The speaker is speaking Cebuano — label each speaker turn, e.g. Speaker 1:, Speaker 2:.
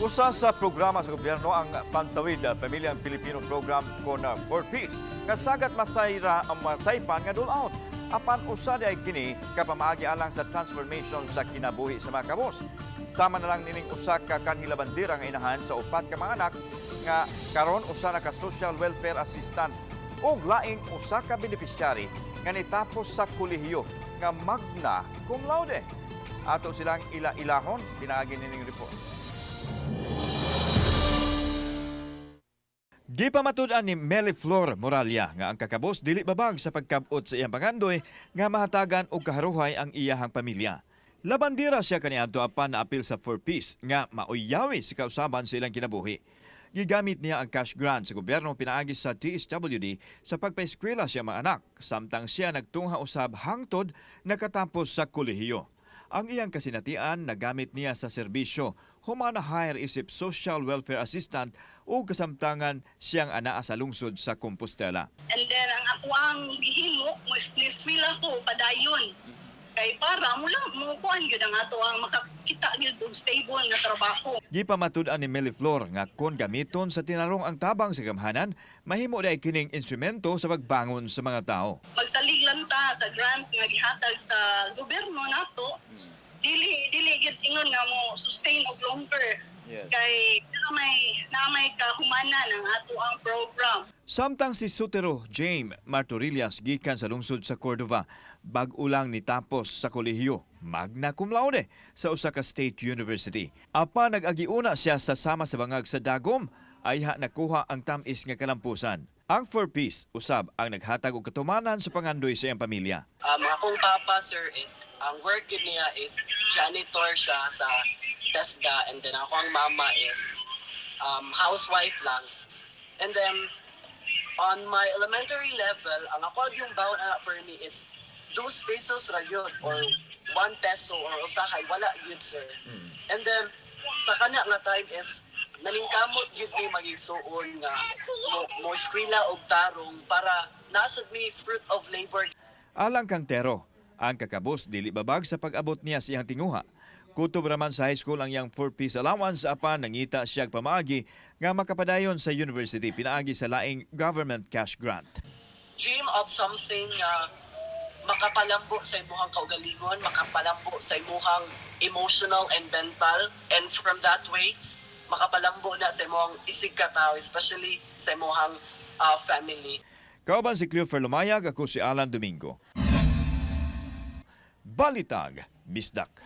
Speaker 1: Usa sa programa sa gobyerno ang Pantawid Pamilyang Pilipino Program kon 4Ps nga sagat masayra ang masaypan nga dole out. Apan usa diay kini ka pamaagi alang sa transformation sa kinabuhi sa mga kabos. Sama na lang nining usa ka kanhilabandera nga inahan sa upat ka mga anak nga karon usa na ka social welfare assistant ug laing usa ka beneficiary nga nitapos sa kolehiyo nga magna cum laude. Ato silang ila-ilahon pinaagi nining report. Gipamatud-an ni Meliflor Moralia nga ang kakabos dili babag sa pagkabot sa iyang pangandoy nga mahatagan og kaharuhay ang iyahang pamilya. Labandira siya kaniadto apan naapil sa 4Ps nga maoy yawi sa kausaban sa ilang kinabuhi. Gigamit niya ang cash grant sa gobyerno pinaagi sa DSWD sa pagpaeskwela sa mga anak samtang siya nagtungha usab hangtod nakatapos sa kolehiyo. Ang iyang kasinatian nagamit niya sa serbisyo human na-hire isip social welfare assistant o kasamtangan siyang anaa sa lungsod sa Compostela.
Speaker 2: And then ang ako ang gihimo, mo eskwela ko padayon. Kay para mo lang mo kuan gyud ang ato ang makakita gyud og stable nga trabaho.
Speaker 1: Gipamatud-an ni Meliflor nga kon gamiton sa tinarong ang tabang sa gamhanan, mahimo diay kining instrumento sa pagbangon sa mga tao.
Speaker 2: Magsalig lang ta sa grant nga gihatag sa gobyerno nato. Dili gyud ingon nga mo sustain og longer. Kay na may kahumanan ang ato ang program.
Speaker 1: Samtang si Sutero James Martorillas gikan sa lungsod sa Cordova, bag-o lang nitapos sa kolehiyo, magna cum laude sa usa ka state university. Apan nag-agiuna siya sa sama sa bangag sa Dagom, ayha nakuha ang tamis nga kalampusan. Ang 4Ps usab ang naghatag og katumanan sa pangandoy sa iyang pamilya.
Speaker 3: Akong papa, sir, is, ang work gid niya is janitor siya sa TESDA, and then ako ang mama is housewife lang. And then, on my elementary level, ang ako yung baon ana for me is 2 pesos ra yun or 1 peso or usahay, wala yun, sir. And then, sa kana nga time is, naningkamot gyud mi magigsuon nga mo eskwela og tarong para nasad mi fruit of labor.
Speaker 1: Alang kang Tero, ang kakabos dili babag sa pag-abot niya sa iyang tinguha. Kutob raman sa high school ang iyang 4Ps allowance apan nangita siya pamaagi nga makapadayon sa university pinaagi sa laing government cash grant.
Speaker 3: Dream of something nga makapalambo sa imuhang kaugalingon, makapalambo sa imuhang emotional and mental, and from that way, makapalambo na sa imuhang isig katao, especially sa imuhang family.
Speaker 1: Kauban si Cleofer Lumayag, ako si Alan Domingo. Balitag, Bisdak.